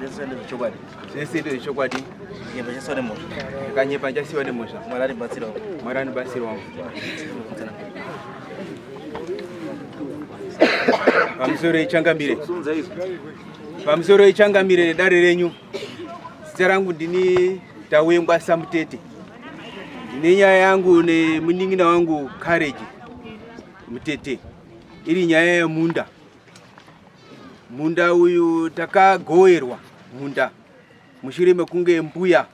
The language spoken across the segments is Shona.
Zvese ndezvechokwadi. Zvese ndezvechokwadi. Nyepa ndichasiwa nemhosva. Ndikanyepa ndichasiwa nemhosva. Mwari andibatsirawo. Mwari andibatsirawo. Pamusoro ichangamire. Pamusoro ichangamire nedare renyu. Zita rangu ndini Tawengwa Samutete. Ndine nyaya yangu nemunin'ina wangu Courage Mutete. Iri nyaya yemunda. Munda uyu takagowerwa munda mushure mekunge mbuya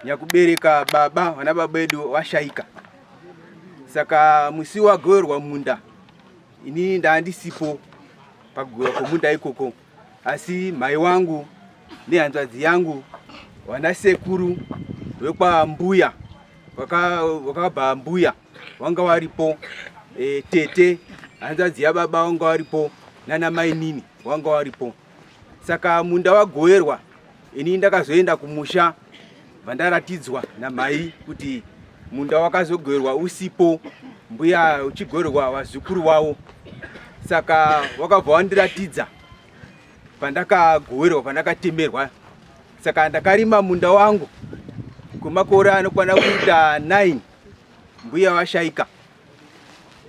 nyakubereka baba vana baba edu vashaika. Saka musi wagowerwa munda inini ndaandisipo pakugowerwa kwemunda ikoko, asi mhai wangu nehanzvadzi yangu vana sekuru vekwambuya wakabva mbuya wanga waripo e, tete hanzvadzi yababa wanga waripo nana mainini wanga waripo. Saka munda wagoverwa, ini ndakazoenda kumusha vandaratidzwa namai kuti munda wakazogoverwa usipo, mbuya uchigoverwa vazukuru wavo. Saka wakabva wandiratidza pandakagoverwa, pandakatemerwa. Saka ndakarima munda wangu kwemakore anokwana kuita 9 mbuya vashaika.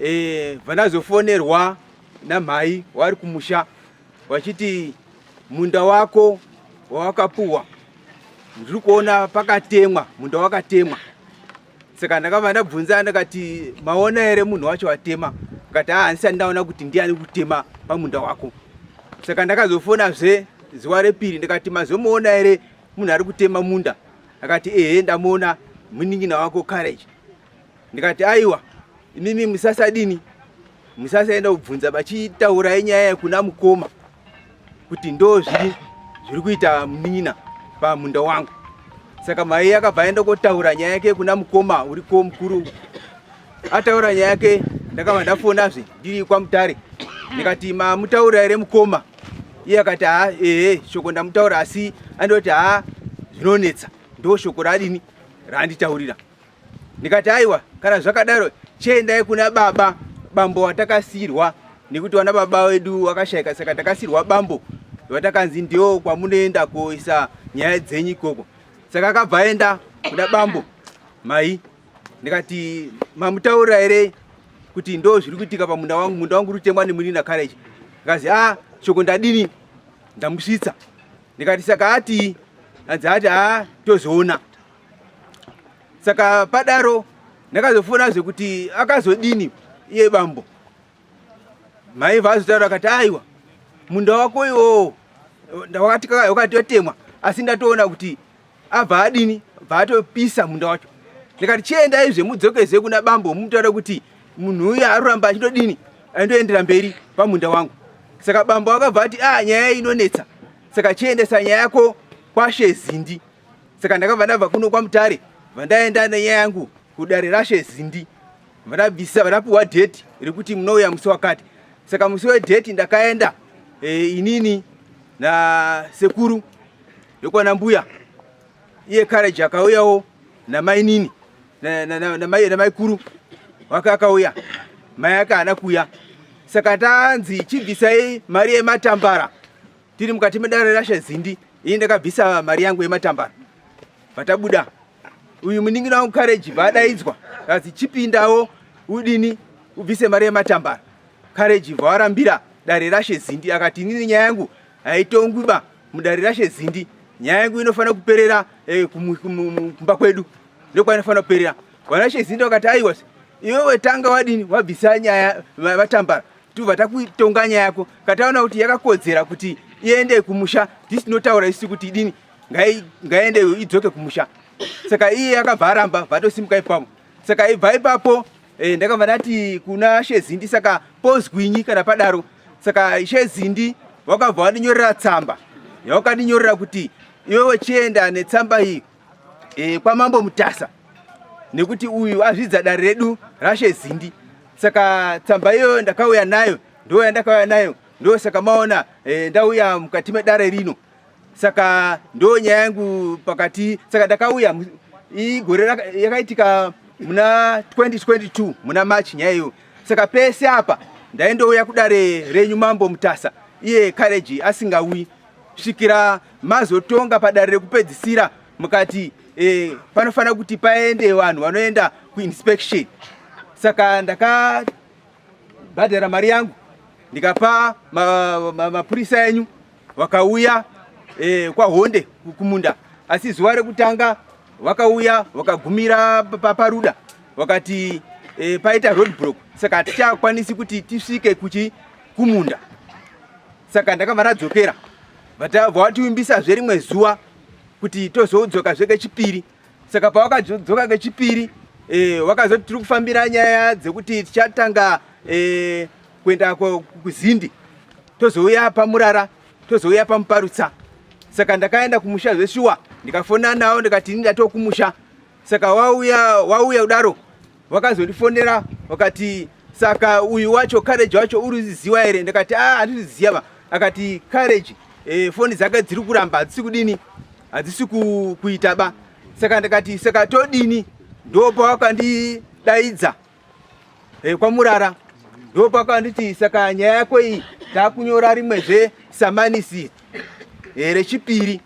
E, vandazofonerwa namhai wari kumusha vachiti munda wako wawakapuwa ndiri kuona pakatemwa, munda wakatemwa. Saka ndakabva ndabvunza ndakati maona here munhu wacho watema? Akati haa, handisati ndaona kuti ndiani kutema pamunda wako. Saka ndakazofonazve zuva repiri ndikati mazomuona here munhu ari kutema munda? Akati ehe, ndamuona, munin'ina wako Courage. Ndikati aiwa, imimi musasadini, musasaenda kubvunza vachitaurai nyaya yekuna mukoma kuti ndo zviri zviri kuita munin'ina pamunda wangu. Saka mai akabva aenda kotaura nyaya yake kuna mukoma uriko mukuru. Ataura nyaya yake ndakabva ndafonazve ndiri kwaMutare ndikati mamutaura here mukoma? Iye akati haa, ehe, shoko ndamutaura, asi andoti haa, zvinonetsa, ndo shoko radini randitaurira. Ndikati aiwa, kana zvakadaro chiendai kuna baba, bambo watakasiirwa, nekuti vana baba vedu vakashaika, saka takasiirwa bambo vatakanzi ndio kwamunoenda koisa nyaya dzenyu ikoko. Saka akabva aenda kuna bambo mai. Ndikati mamutaurira here kuti ndo zviri kuitika pamunda wangu, munda wangu uri kutengwa nemunina Courage? Akazi a, shoko ndadini, ndamusvitsa. Ndikati saka atii? Anzi ati a, tozoona. Saka padaro ndakazofonazve kuti akazodini iye bambo. Mai vazotaura akati aiwa, munda wako iwowo wakatotemwa, asi ndatoona kuti abva adini, bva atopisa munda wacho. Ndikati chiendai zvemudzokeze kuna bambo mutaure kuti munhu uyu aruramba achindodini, aindoendera mberi pamunda wangu. Saka bambo akabva ati ah, nyaya inonetsa, saka chiendesa nyaya yako kwaShe Zindi. Saka ndakabva ndabva kuno kwaMutare, vandaenda nenyaya yangu kudare raShe Zindi, vandabvisa, vandapuwa dheti rekuti munouya musi wakati. Saka musi wedheti ndakaenda e, inini nasekuru yekwana mbuya, iye Courage akauyawo namainini namaikuru wake akauya, mai ake haana kuuya. Saka tanzi chibvisai mari yematambara tiri mukati medare raShe Zindi. Ini ndakabvisa mari yangu yematambara, vatabuda uyu munin'ina wangu Courage vadaidzwa kazi chipindawo udini ubvise mari yematambara. Courage vawarambira dare raShe Zindi, akati inini nyaya yangu haitongwiba mudare raShe Zindi, nyaya yangu inofanira kuperera eh, kumba kwedu ndokwainofanira kuperera. Vana She Zindi vakati aiwa, iwewe tanga wadini wabvisa nyaya vatambara, tobva takutonga nyaya yako, kataona kuti yakakodzera kuti iende kumusha, tisi tinotaura isu kuti idini ngaende idzoke kumusha. Saka iye akabva aramba, vatosimuka ipapo. Saka ibva ipapo eh, ndakabva ndati kuna Shezindi, saka pozwinyi kana padaro? Saka Shezindi wakabva wandinyorera tsamba yawakandinyorera kuti iwewe chienda netsamba iyi e, kwamambo Mutasa, nekuti uyu azvidza dare redu raShezindi. Saka tsamba iyoyo ndakauya nayo, ndo yandakauya nayo, ndo saka maona e, ndauya mukati medare rino. Saka ndo nyaya yangu pakati. Saka ndakauya igore yakaitika muna 2022 muna March nyaya iyo. Saka pese apa ndaindouya kudare renyu mambo Mutasa, iye Courage asingauyi. svikira mazotonga padare rekupedzisira mukati e, panofanira kuti paende vanhu vanoenda kuinspection. Saka ndakabhadhara mari yangu ndikapa mapurisa ma, ma enyu vakauya e, kwaHonde kumunda, asi zuva rekutanga vakauya vakagumira paRuda vakati e, paita road block, saka hatichakwanisi kuti tisvike kuchi kumunda. Saka ndakabva ndadzokera, vatiwimbisazve rimwe zuva kuti tozodzoka zve kechipiri. Saka pawakadzoka kechipiri e, wakazoti tiri kufambira nyaya dzekuti tichatanga e, kuenda kuZindi, tozouya paMurara, tozouya paMuparutsa. Saka ndakaenda kumusha zveshuwa, ndikafona nawo ndikati ini ndatokumusha. Saka wauya wauya kudaro wakazondifonera wakati saka uyu wacho Courage wacho uri kuziva here? Ndikati a handisi kuziva. Akati Courage e, foni dzake dziri kuramba, hadzisi kudini, hadzisi kuita ba. Saka ndikati saka todini? Ndopawakandidaidza e, kwaMurara, ndopakanditi saka nyaya yako iyi takunyora rimwezve samanisi e, rechipiri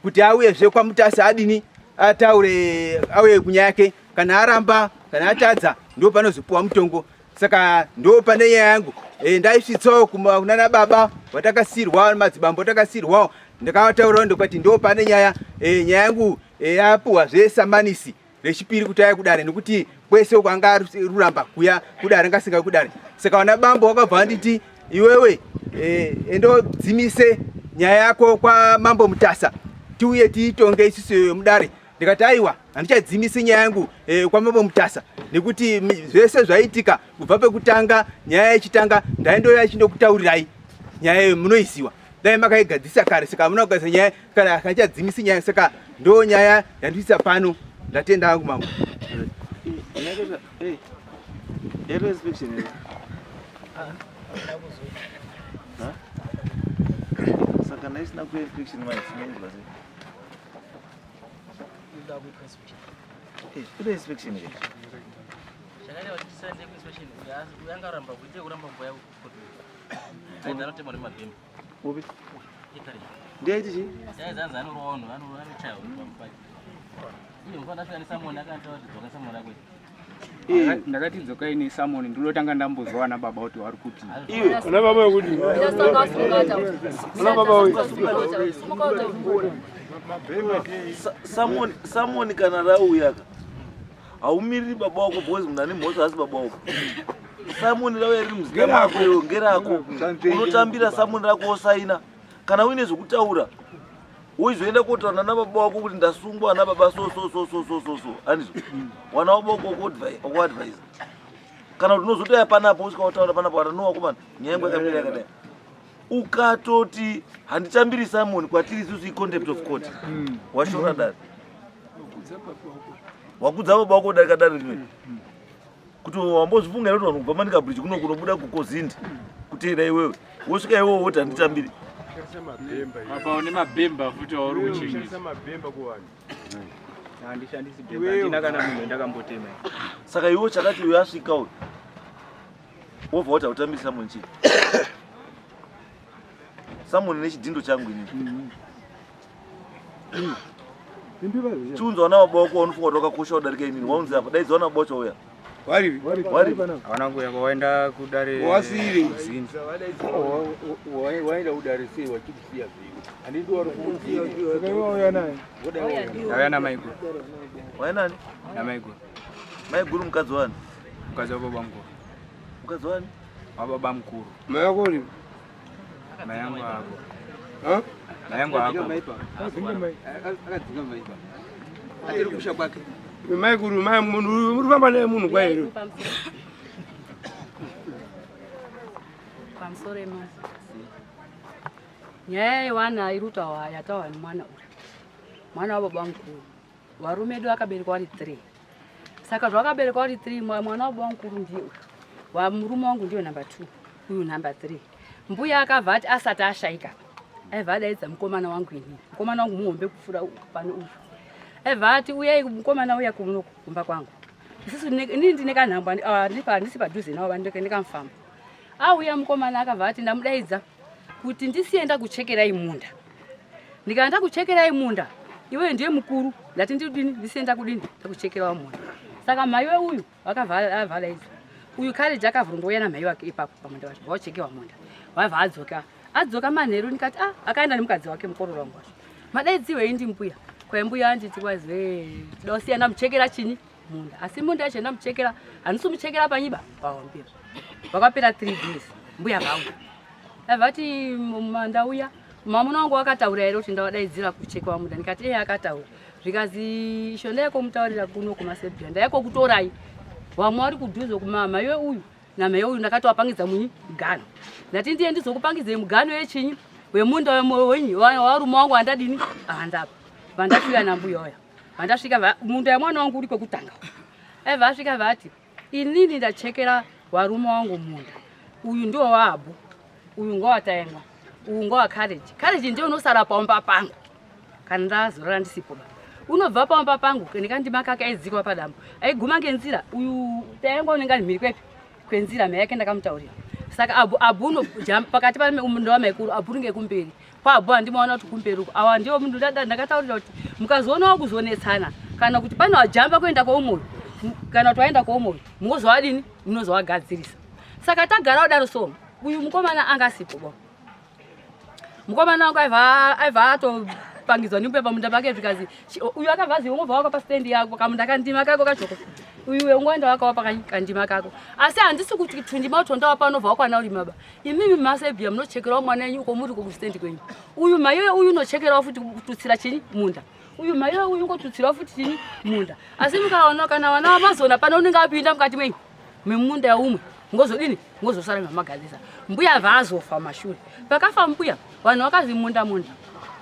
kuti auyezve kwaMutasa adini ataure auye kunyaya yake. Kana aramba kana atadza ndo panozopuwa mutongo. Saka ndo pane nyaya yangu e, ndaisvitsawo kunana baba vatakasirwa madzibambo atakasirwawo, ndakavataurawo ndikati ndo pane nyaya e, nyaya yangu e, yapuwa zvesamanisi rechipiri kuti auye kudare, nekuti kwese uko anga ruramba kuya kudare ngasinga kudare. Saka vana bambo wakabva vanditi iwewe e, endodzimise nyaya yako kwamambo Mutasa tiuye tiitonge isusu mudare. Ndikati aiwa, handichadzimisi nyaya yangu e, kwamambo Mutasa, nekuti zvese zvaitika kubva pekutanga nyaya yechitanga ndaindoya ichindokutaurirai nyaya iyo munoiziwa, dai makaigadzisa kare. Saka hamuna kugadzisa nyaya kana handichadzimisi nyaya. Saka ndo nyaya yandiisa pano. Ndatenda hangu mambo. Saka naisina kuinspection manje sinoinzwa sei? Ida inspection here? Upi? Ndiyaiti chii? Ndakati dzokai nesamoni, ndinotanga ndambozwa vana baba kuti vari kuti Iwe. Ana baba wekuti. Ana baba weku. Samoni, samoni kana rauya ka haumiriri baba wako because munhu ane mhosva asi baba wako. Samoni rauya riri muzita mako iwe, ngerako. Unotambira samoni rako wosaina. Kana uine zvekutaura woizoenda kotaura nana baba wako kuti ndasungwa ana baba so so so so so so so andizvo wana wababa wako wakuadvisa, kana kuti unozotoya panapo usvika wataura panapo kana nowakomana nyaya yangu yakamira yakadai, ukatoti handitambiri samoni kwatiri isusu icontempt of court, washora dare, wakudza baba wako kudarika dare rimwe. Kuti wambozvifunga here kuti vanhu kubva Manica Bridge kuno kunobuda kukozindi kuteera iwewe, wosvika iwewe woti handitambiri? Apa une mabhemba futi wauri kuchingisa. Mabhemba kuvanhu. Handishandisi bhemba, handina kana munhu ndakambotema. Saka iwe chakati uyo asvika uyu wobva wati hautambiri samoni chii? Samoni nechidhindo changu inini. Chiunza wana baba wako waunofunga kuti wakakosha kudarika inini, waunzi apa daidza wana baba wacho wauya. Wari. Wari. Havana kuuya, waenda kudare. Wasiri. Kuzindi. Waenda kudare sei wachikusiya zvivo? Handidi wari Wauya naye. Ndauya namaiguru. Wainani? Namaiguru. Maiguru mukadzi wani? Mukadzi wababa mukuru. Mukadzi wani? Wababa mukuru. Mai wako uri. Mai yangu ako. Ha? Mai yangu ako. Akadzinga maipa atiri kusha kwake. Mai guru mai munhu uri kufamba naye munhu kwa here? Pamusoro imani, nyaya yewana iri kutaura yataura nemwana uyu, mwana wababa mukuru, varume edu akaberekwa vari three. Saka zvakaberekwa vari three, mwana wababa mukuru ndiye uyu, wamurume wangu ndiyo number two, uyu number three. Mbuya akabva ati asati ashaika aibva adaidza mukomana wangu inini, mukomana wangu muhombe kupfuura pano uyu, aibva ati uyai mukomana uya kuno kumba kwangu. Isusu inini ndine kanhambo, handisi padhuze navo, ndikamufamba. Auya mukomana akabva ati ndamudaidza. Kuti ndisiye ndakuchekerai munda. Ndikana ndakuchekerai munda, iwewe ndiye mukuru, ndati ndidini, ndisiye ndakudini, ndakuchekerawo munda. Saka maiwe uyu vakavharaidzwa. Uyu Courage akavhurungouya namai wake ipapo pamunda wacho, vaochekewa munda. Vabva adzoka. Adzoka manheru ndikati ah, akaenda nemukadzi wake mukororo wangu wacho. Madaidziwei ndimbuya. Kwai mbuya anditi kwazi toda kusiya ndamuchekera chinyi munda. Asi munda yacho ndamuchekera, handisi kumuchekera panyiba pahombera. Vakapera 3 days mbuya vauya. Vati ndauya mwamuna wangu wakataura here kuti ndawadaidzira kuchekwa munda ndikati iye akataura zvikazi isho ndaikomutaurira kuno kumasebia ndaikokutorai vamwe vari kudhuze kumama iwe uyu namai uyu ndakatowapangidza munyi mugano ndati ndiye ndizokupangidzei mugano yechinyi wemunda wenyi warume wangu andadini andapa vandasvika nambuya uya vandasvika munda yemwana wangu uri kwekutanga aibva asvika vati inini ndachekera warume wangu munda uyu ndiwo waabhu uyu ngowataenga uyu ngowa courage courage ndiye unosara paomba pangu kana ndazorora ndisipo ba unobva paomba pangu ndikandima kake aidzikwa padambo aiguma ngenzira uyu taenga unenge ari mhiri kwepi kwenzira mhai yake ndakamutaurira saka abu abu uno pakati pandowa maikuru abu unenge kumberi kwaabhu handimaona kuti kumberi uko awa ndiwo munhu ndakataurira kuti mukazoonawo kuzonetsana kana kuti pane wajamba kuenda kwaumoyo kana kuti waenda kwaumoyo mungozowadini munozowagadzirisa saka tagara kudaro so uyu mukomana anga asipo bo mukomana wangu aibva atopangidzwa nemupe pamunda pake zvikazi uyu akabva azi ungobva wakapa stendi yako kamunda kandima kako kachoko uyu ungoenda wakawapa kandima kako asi handisi kuti tundima utondawapa unobva wakwana urima ba imimi masebia munochekerawo mwana yenyu uko muri kustendi kwenyu uyu maiwe uyu unochekerawo futi kututsira chinyi munda uyu maiwe uyu ungotutsirawo futi chinyi munda asi mukaona kana vana vamazona pano unenge apinda mukati menyu memunda yaumwe ngozodini ngozosara mamagadzisa mbuya vazofa mashure pakafa mbuya vanhu vakazi munda munda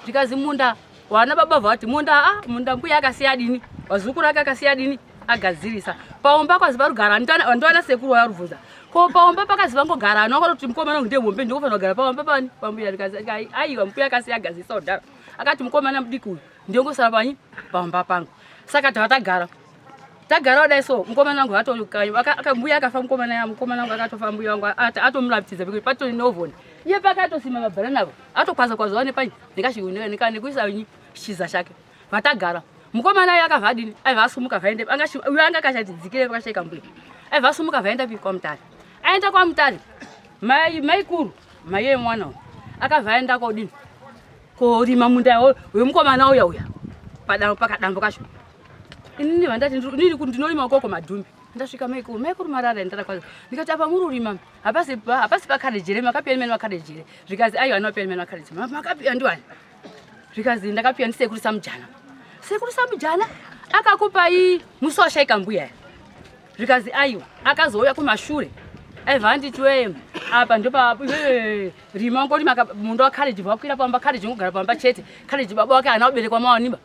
zvikazi munda vana baba vati munda a ah, munda mbuya akasiya dini vazukuru ake akasiya dini agadzirisa paomba kwazi parugara ndoana sekuru wayarubvunza ko paomba pakazi vangogara ano akatoti mukomana ndiye hombe ndikofanira kugara paomba pani pambuya ndikazi aiwa mbuya akasiya agadzirisa kudhara akati mukomana mudiki uyu ndiyongosara panyi paomba pangu saka tava tagara tagara kudai so mukomana wangu atombuya akafa mukomana mukomana wangu akatofa mbuya wangu atomurapitidza pekuti patori neovhoni iye pakatosima mabhanana avo atokwaza kwaza wane panyi ndikashikuisa chiza chake vatagara mukomana ayo akabva adini aiva asumuka vaende uyo anga akashati dzikire pakashaika mbuya aiva asumuka vaenda pi kwamutare aenda kwamutare maikuru mai yemwana uyu akabva aenda kodini korima munda wemukomana uya uya pakadambo kacho inini vandati inini ndinorima ukoko madhumbi ndasvika maikuru maikuru marara ndara kwazo ndikati apa muri urima hapasi hapasi pakarejere makapiwa nemene makarejere zvikazi aiwa anopiwa nemene makarejere makapiwa ndiwani zvikazi ndakapiwa ndisekuru samujana sekuru samujana akakupai musi washaika mbuya zvikazi aiwa akazouya kumashure aibva anditi wee apa ndopa rima ungorima munda wacourage vakwira pamba courage ungogara pamba chete courage baba wake haana kuberekwa mawaniba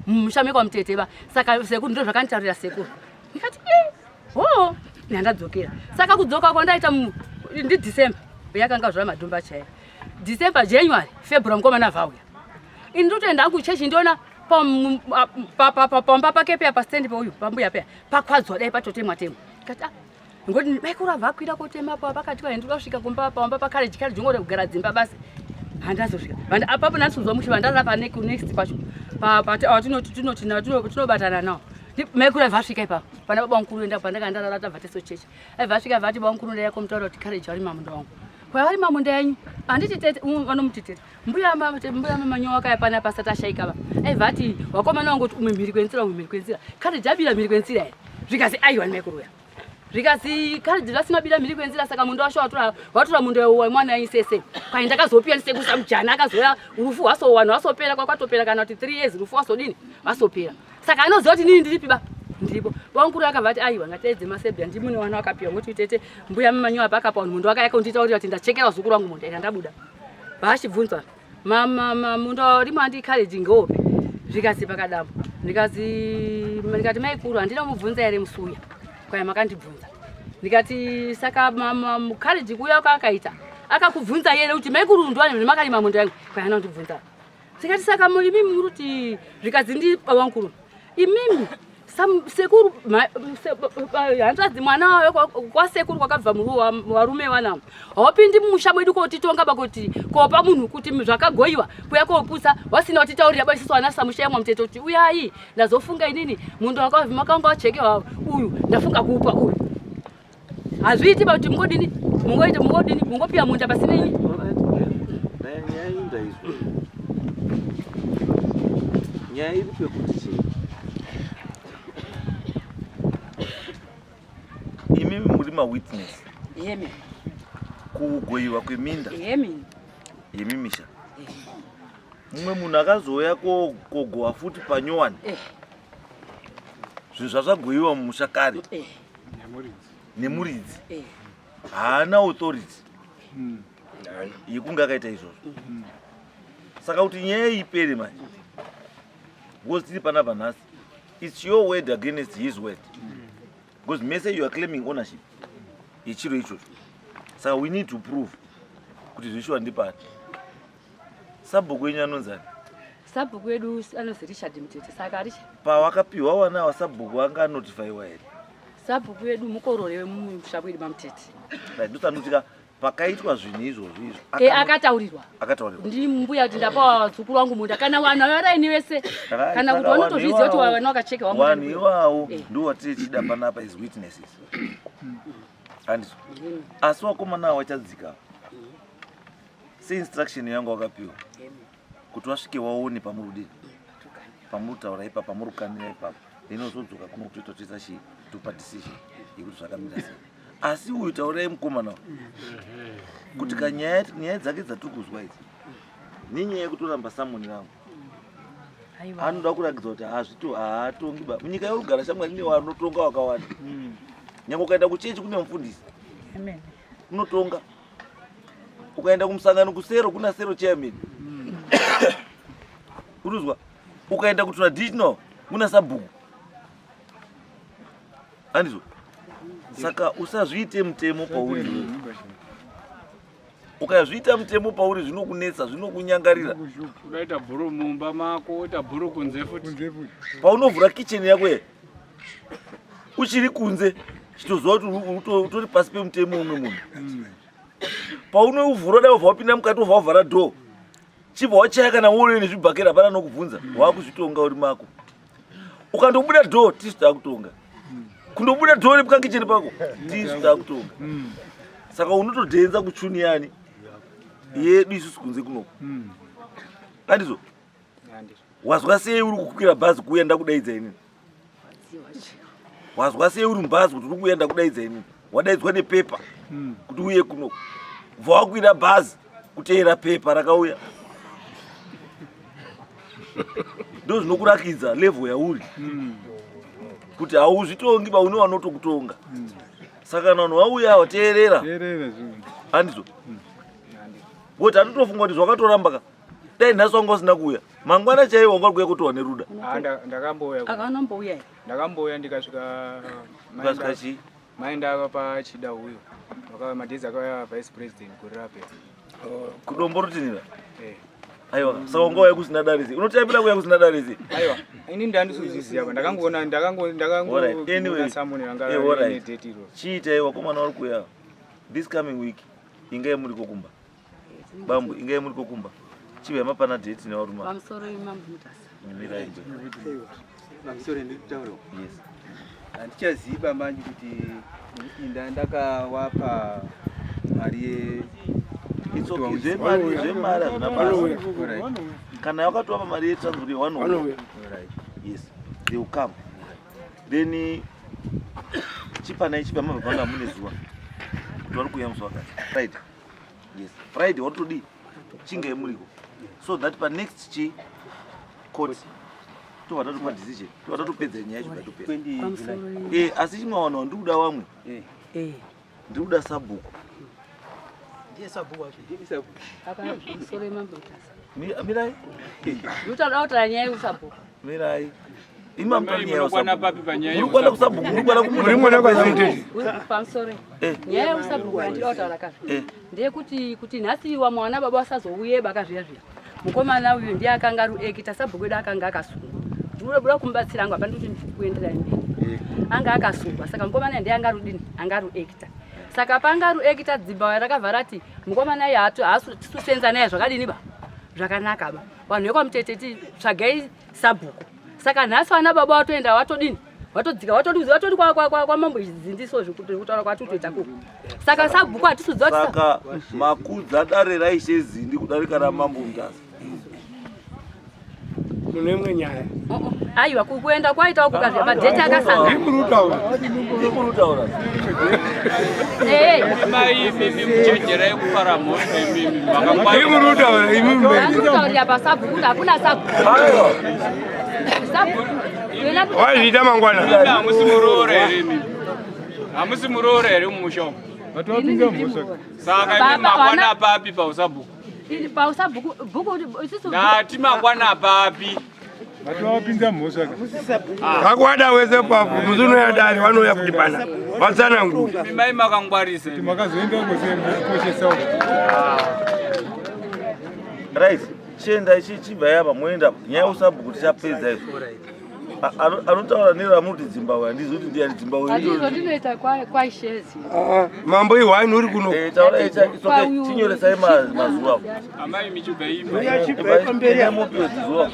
mumusha mekwamutete ba saka sekuru ndo zvakanditaurira sekuru ndikati e hoo ndandadzokera saka kudzoka kwandaita ndidecember yakanga zvava madhumba chaiyo December, January, February mukomana vauya. Ini ndotoenda hangu chechi ndiona pamba pake peya pastand peuyu pambuya peya pakwadzwa dai patotemwa temwa. Ndikati ah ngoti maikuru abva akwira kotema pa pakati kwaye ndinoda kusvika kumba pamba pakare chikare jongore kugara dzimba basi. Handazosvika. Vanda apapo ndasuzwa mushe vandarara pa next pacho. Pa pa tinoti tinoti tinobatana nawo. Maikuru abva asvika ipapo. Pana baba mukuru enda pandaka ndarara tabva teso chechi. Aibva asvika abva ati baba mukuru ndaya komutaura kuti courage vari mamunda wangu. Kwavari mamunda yenyu handiti tete vanomuti tete mbuya mbuya mamanyowa kaya pana pasati ashaika va. Aibva ati wakomana wangu kuti umwe mhiri kwenzira umwe mhiri kwenzira. Courage abira mhiri kwenzira here? Zvikasi aiwa maikuru uya. Zvikasi courage vasina bira mhiri kwenzira saka munda washo watora watora munda wa mwana yenyu sese. Kwai ndakazopiwa ndisekuru samujana akazoya rufu hwaso wanhu wasopera kwakwatopera kana kuti 3 years rufu wasodini wasopera. Saka anoziva kuti nini ndiripi ba ndiripo bamukuru akabva ati aiwa ngatiedze masebia ndimune wana wakapiwa ngokuti tete mbuya mamanyowa pakapa vanhu mundu wakayaka unditaurira kuti ndachekera vazukuru vangu munda ina ndabuda vaachibvunzwa munda urimo andikhareji ngeopi zvikazi pakadambo ndikazi ndikati maikuru handina mubvunza here musuya kwaya makandibvunza ndikati saka mukhareji kuuya kwaakaita akakubvunza yere kuti maikuru ndiwani makarima munda yangu kwaya anondibvunza Tikati saka imimi muri kuti zvikadzi ndi baba mukuru. Imimi Sekuru hanzvadzi mwana wayo kwasekuru kwakabva varume vanavo haupindi mumusha mwedu kotitonga bakuti kopa munhu kuti zvakagoyiwa kuya koputsa wasina kutitaurira ba isusu ana samusha yamwa mutete kuti uyai ndazofunga inini munda wakavhima kanga wachekewa uyu ndafunga kuupa uyu hazviiti ba kuti mungodini mungoita mungodini mungopiwa munda pasina ini. Nyaya iri pekuti chii, imimi muri mawitness Yemi. Kugoyiwa kweminda Yemi. yemimisha. Mumwe munhu akazouya kogowa futi panyowani, zvinhu zvazvagoyiwa mumusha kare nemuridzi, haana authority yekunge akaita izvozvo. Saka kuti nyaya iyi ipere manje, because tiri panapa nhasi, it's your word against his word, because mese you are claiming ownership yechiro ichocho. Saka we need to prove kuti zvishuwa ndipani. Sabhuku wenyu anonzani? Sabhuku wedu anozi Richard Mutete. Saka Richard Pawakapiwa wana wasabhuku anga anotifaiwa here? Sabhuku wedu mukorore wemumusha wedu maMutete. Right, ndosanotika pakaitwa zvinhu izvozvo izvo. Akataurirwa. Akataurirwa. Ndi mbuya kuti ndapa vazukuru vangu munda kana vanhu varaini vese kana kuti vanotozviziva kuti vana vakacheka vanhu vangu. Iwawo ndo watiri chida panapa as witnesses, handizvo? Asi wakomana ava wachadzika seinstruction yangu wakapiwa kuti wasvike waone pamuri kudini, pamuri kutaura ipapa, pamuri kukanira ipapa, then wozodzoka kuno kuti totoita chii, topa decision yekuti zvakamira sei. Asi uyu taurai mukomana uyu kuti kanyaya nyaya dzake dzatiri kuzwa idzi nenyaya yekutoramba samoni rangu, anoda kurakidza kuti hazvito haatongi ba munyika yeurugara shamwari nevanotonga wakawanda. Nyange ukaenda kuchechi kune mufundisi unotonga, ukaenda kumusangano kusero kuna sero chairman, urikuzwa? Ukaenda kutraditional kuna sabhuku, handizvo? Saka usazviite mutemo pauri. Ukazviita mutemo pauri zvinokunetsa, zvinokunyangarira. Udaita bhuru mumba mako, woita bhuru kunze futi. Paunovhura kitchen yako ye uchiri kunze, chitoziva kuti utori pasi pemutemo umwe munhu. Paunouvhura dai wabva wapinda mukati, wobva wavhara door, chibva wachaya kana uri nezvibhakera, hapana nokubvunza, wakuzvitonga uri mako. Ukandobuda door, tisu takutonga. Kundobuda door nemukakicheni pako, tisu takutonga. Saka unotodhenza kuchuni yani yedu isusu kunze kunoko, handizvo? Wazwa sei uri kukwira bhazi kuuya ndakudaidza inini? Wazwa sei uri mubhazi kuti uri kuuya ndakudaidza inini? Wadaidzwa nepepa kuti uye kuno, bva wakwira bhazi kuteera pepa rakauya. Ndo zvinokurakidza level yauri, kuti hauzvitongi ba, une vanotokutonga. Saka kana vanhu vauya wateerera, handizvo? Kuti hatotofunga kuti zvakatoramba ka, dai nhasi wanga usina kuuya, mangwana chaiwo wanga uri kuuya kutowa neruda. Ah, ndakambouya. Akanombouya. Ndakambouya ndikasvika. Ukasvika chii? Maenda pachida uyo wakauya madhezi akauya vice president gore rapera. Kudombo rutinira? Eh. Aiwa, saka wanga wauya kusina darisi, unotambira kuuya kusina darisi. Aiwa, ini ndandisozviziva, ndakangoona Alright, anyway. ndakangoona samoni ranga Alright. rine date iro. Chiitai, wakomana vari kuuya this coming week, ingai muri kokumba. Bambo, ingai muri kokumba, chibva mapana date nevarume. Pamusoro imambo Mutasa. Mirai. Pamusoro, ndikutaura. Yes. Handichaziva manje kuti inda ndakawapa mari ye It's okay, zvemari hazvina basa. Kana wakatowapa mari yetransport yewanouya. Vanouya. Yes, they will come then. Chipanai, chibva mabva panga mune zuva kuti vari kuuya musi wakati. Friday, yes, Friday watodii, chingai muriko so that panext chi court tobva tatopa decision, tobva tatopedza nyaya yacho, tatopedza. 20 Pamusoro. July. Asi chimwe vanhu vandiri kuda vamwe, ndiri kuda sabhuku. Ndiye sabhuku wacho. Pamusoro imambo Mutasa. Mirai. Ndikutaura kutaura nyaya yeusabhuku. Mirai, ima Mai, munokwana papi panyaya muri kuenda kusabhuku, muri kuenda Muri mwana kwazamutete. Pamusoro, nyaya yeusabhuku yandinoda kutaura kazvo ndeyekuti kuti nhasi wamwe wana baba vasazouye baka zviya zviya, mukomana uyu ndiye akanga ari ekita sabhuku wedu akanga akasungwa. Ndinoda kumubatsira angu hapana kuti ndikuenderai mberi. Anga akasungwa saka mukomana ndiye anga rudini anga ruactor. Saka panga ruactor dzimba rakabva rati mukomana iye haasi kusenza naye zvakadini ba zvakanaka ba. Vanhu vekwaMutete ti tsvagai sabhuku. Saka nhasi vana baba vatoenda vatodini vatodzika vatoti vatoti kwamambo zindiso zvekutaura kwatitoita kuko. Saka sabhuku hatisuziva kuti Saka makudza dare raIshe Zindi kudarika ramambo Mutasa. Mune imwe nyaya. Aiwa, kuenda kwaita uko kazve madheti akasangana. Ndimurutaura. Ndimurutaura. Mai imimi muchenjerai kupara mhosva imimi makangwarira. Ndimurutaura imimi mberi. Ndikutaurira pasabhuku kuti hakuna sabhuku. Sabhuku. Wazviita mangwana. Imi hamusi muroora here imimi? Hamusi muroora here mumusha umu? Vatowapinza mhosva. Saka imi Baba, makwana papi pausabhuku? Pausabhuku bhuku isusu. Ndati makwana papi? Vatowapinza mhosva. Kakwada wese papo musi unouya dare vanouya kuti pana vatsanangura. Imi mai makangwarisa imi. Makazoenda kukoshesa. Right, chienda chibva apa moenda nyaya usabhuku tichapedza izvo. Anotaura neramuti Dzimbahwe handizi kuti ndiani Dzimbahwe. Handizvo ndinoita kwaishezi. Mambo ihwani uri kuno. Taura it's okay, chinyoresai mazuva. Amai michibva imba. Endai mupiwe zuva.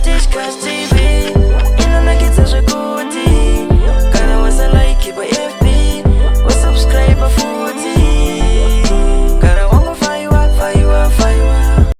Tishkas TV inonakidza zvekuti.